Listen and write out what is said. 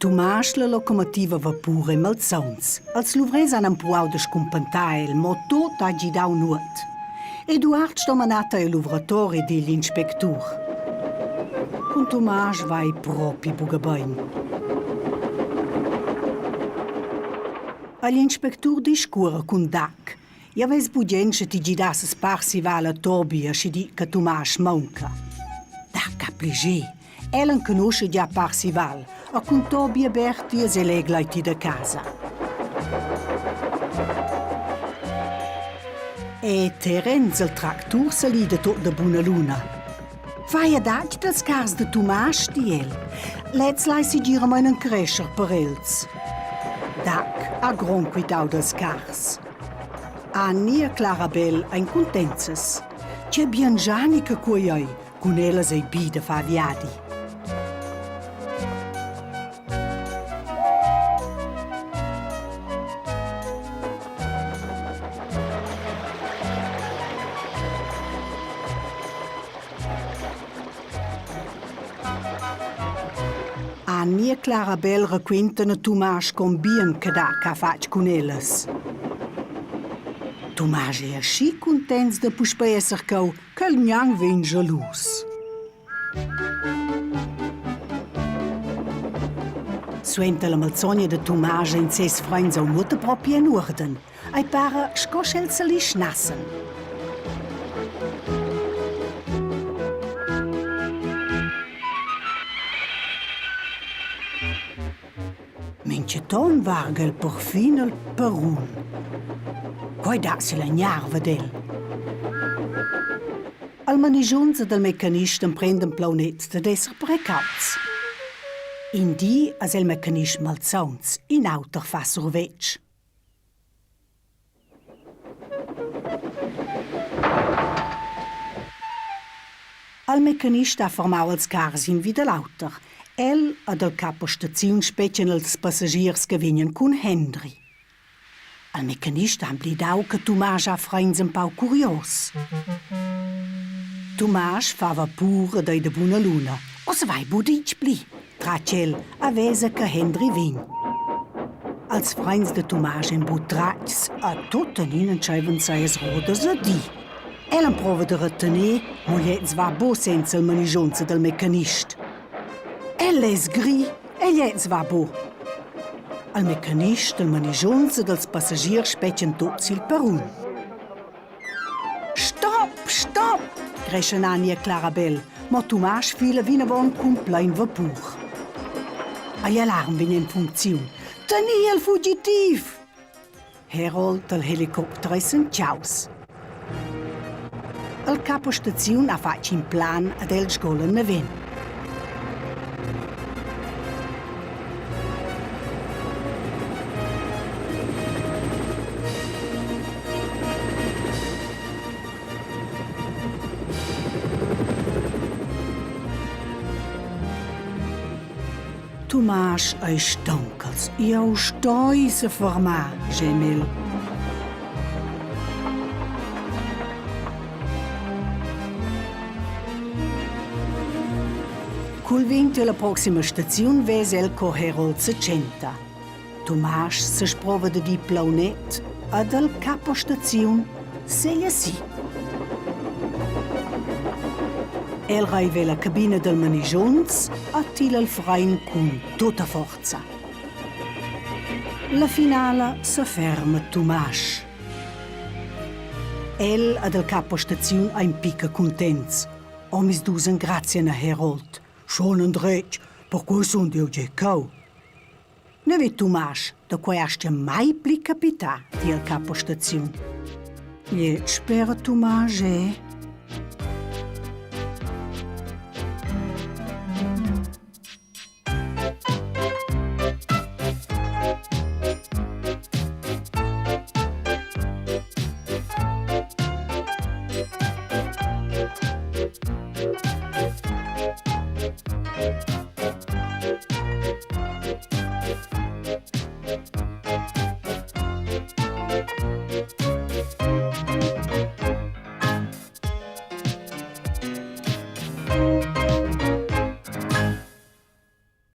Tumasch la locomotiva vapur ei malsauns. Els luvrers han empruau da scumpentar el, mo tut ha gidau nuot. Eduard sto manar el luvratori digl inspectur. Cun Tumasch vai propi buca bein. Agl inspectur discuora cun Dac. Jau vess bugen sche ti gidasses Parsival a Tobi aschi di che Tumasch maunca. Dac ha plascher. El enconuscha gia Parsival e cun Tobi e Berti es el egl ti da casa. E Terenz, il tractur, salida tot da buna luna. Fai adatg dals cars da Tumasch, di el. Lez lai segiramain encrescher per els. Dac ha grond quitau dals cars. Anni e Clarabel ein cuntenzas. Tge bien Giani che quei ei, cun ellas ei bi da far viadi. Anni e Clarabel raquintan a Tumasch con bien che da ch'ha fatg cun ellas. Tumasch è aschi cuntents da puspei esser cheu ch'el gnanc vegn jalus. Suenter la malsogna da Tumasch ein ses freunds aunc nuota propi en uorden. Ei para sco sch'els selischnassen. Mintgaton varga el perfin el perrun. Quei dat si la gnarva d'el. Al manigiunz ed al mecanist emprendan plaunet dad esser precauts. In di es el mecanist malsauns, in auter fa survetsch. Al mecanist ha fermau els cars in vi da l'auter. El ed il capostaziun spetgan els passagiers che vegnan cun Hendry. Al mecanist ha emblidau che Tumasch ha freins empau curios. Tumasch fava pur ed ei da buna luna. Oz vai buc ditg pli, tratg el a vesa che Hendry vegn. Als freins da Tumasch ein buc tratgs a tuttenina entscheivan sias rodas a dir. El emprova da retener, mo gliez va buc senza il manischunza dal mecanist. El es gri e gliez va buc. Al mecanist, al manischunz ed als passagiers spetgan tuts il perrun. Stop, stop! greschan Anni e Clarabel, mo Tumasch fila vinavon cun plein vapur. Agl alarm vegn en funcziun. Teni il fugitiv! Herold dal helicopter ei sentiaus. Il capostaziun ha fatg in plan ad el sgolan naven. Tumasch ei staunchels. Jeu stoi seformar, Gemil. Cul vegn tier la proxima staziun vesa el co Herold setschenta. Tumasch sesprova da dir plaunet ed al capostaziun seglia si. El reiva la cabina dal manigiunz a tila il frein cun tutta forza. La finala se ferma Tumasch. El ed il capostaziun ein picca cuntents. Omisdus engrazian a Herold. Schon endretg, perquei sun jeu gie cheu. Neve Tumasch, da quei astga mai pli capitar, di il capostaziun. Gliez spera Tumasch eh.